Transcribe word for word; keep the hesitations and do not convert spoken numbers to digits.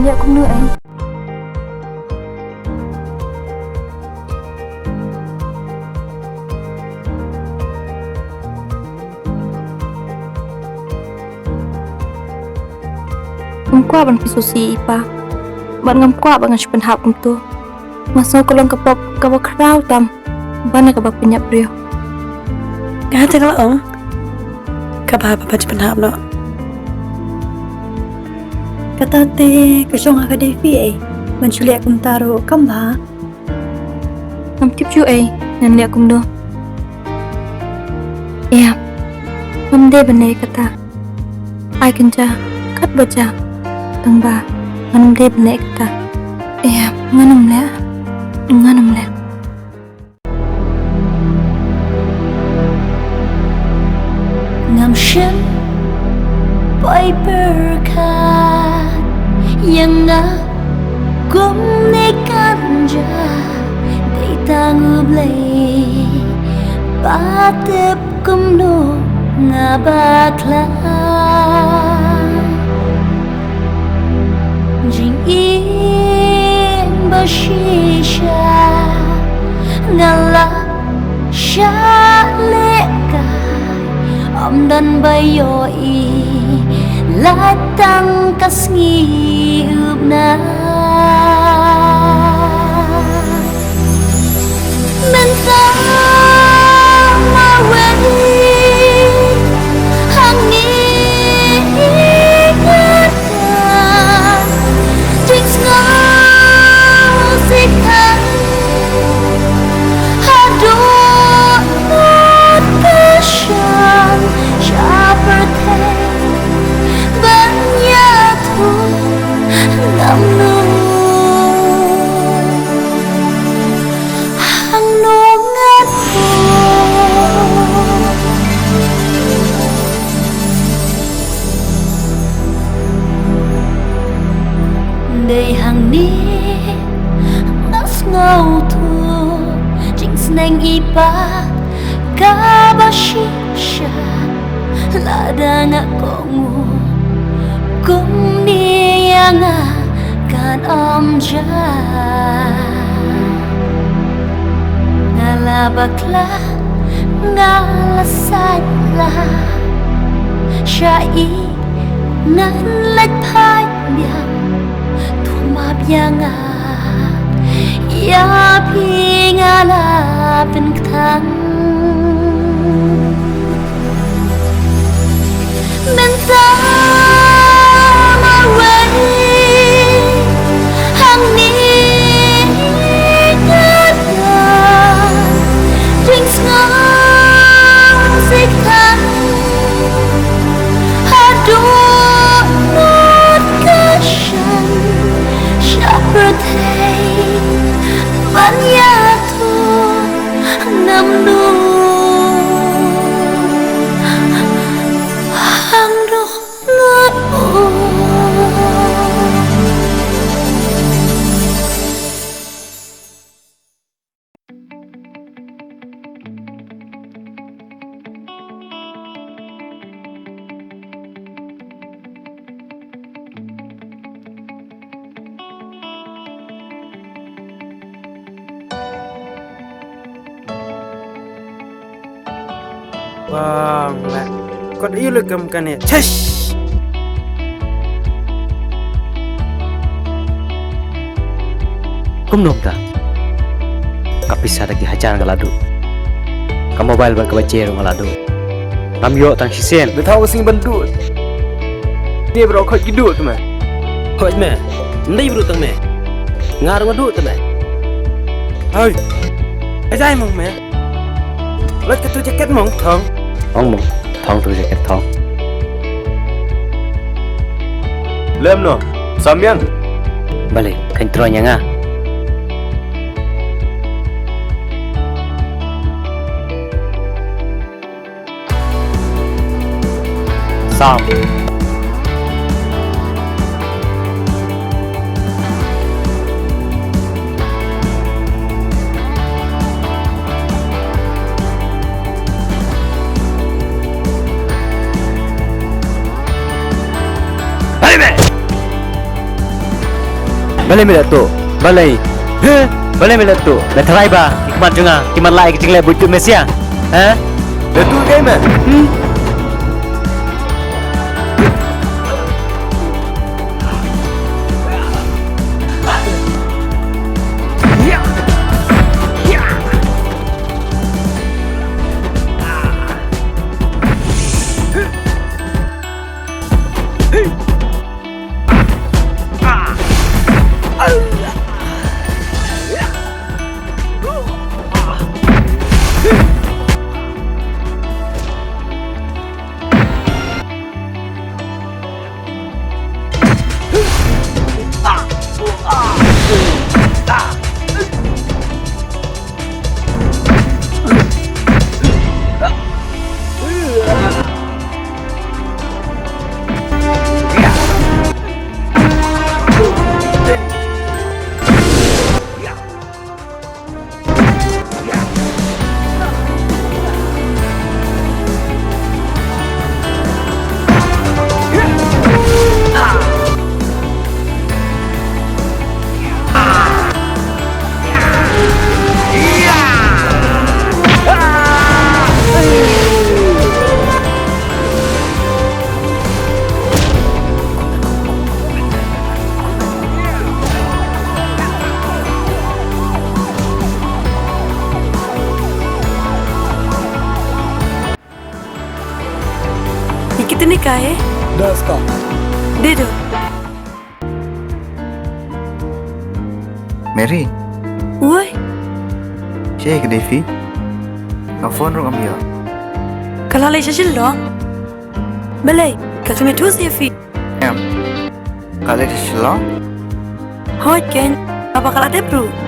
Ïa kumno ei? Ngam kwah ban pynsusi i pa. Bad ngam kwah ba ngan shu pynhap kumto. Nga sngew ka long ka pop kaba khraw tam ban ïa kaba pynïap briew. Ka te ka la ong kaba ba ba shu pynhap noh. Kata te ka shong ha ka dei phi ei ban shu leh kumta ruh kam bha. Ngam tip shuh ei ngan leh kumno. Ïa, ngam dei ban leh kata. Ai kynja kat ba ja tang ba ngan ym dei ban leh kata. Ïa, ngan ym leh. Ngan ym leh. Ngam shym poi pyrkhat ïa nga kumne kan jia, dei tang U Blei ba tip kumno nga bakla. Jingim ba shisha nga la shah lehkai, ym don ba ïohi, lait tang ka sngi u bnai. Mynta mawei hangne i ngat ka jingsngew sitang haduh mut ka shan sha pyrthei ban ïathuh ngam nud. Hangno ngan nud? Dei hangne nga sngewthuh jingsneng i pa kaba shisha. Lada nga kohnguh kumne ïa nga kan ym jia. Nga la bakla, nga la sait la sha i ngan leit phai biang. To map ïa nga, ïa phi nga la pynkthang. Mynta mawei hangne i ngat ka jingsngew sitang haduh mut ka shan sha pyrthei ban ïathuh ngam nud. Hangno ngan nud? Bang la. Kot ayu le kam kane. Chesh. Kumno ka? Ka pisa da ki hajar nga la duh. Ka mobile bad ka baje ruh nga la duh. Ngam ïoh tang shisien. Da thaw ka sing ban duh. Te bro khot ki duh te me. Khot me. Ndai bro tang me. Nga ruh nga duh te me. Hoi. Ka jai mong me. Lait ka tu jaket mong thong. Ong mong. Thong tu jaket thong. Lem no. Samian. Bale, kan tro nya nga. Sam. Hey, man! Balei me la tuh? Balei? He? Balei me la tuh? Me tharai ba ki khmat jong nga ki man la ïa ki jingleh buit tuh me sia? He? La tuh kaei me? Hmm? ये कितने का है? दस का। दे दो। Mary. Woi. Shaei ka dei phi? Nga phone ruh ngam ïoh. Ka la leit sha Shillong. Balei, ka kynmaw thuh sha phi? Em. Ka leit sha Shillong? Hooid keiñ, haba ka la dep ruh.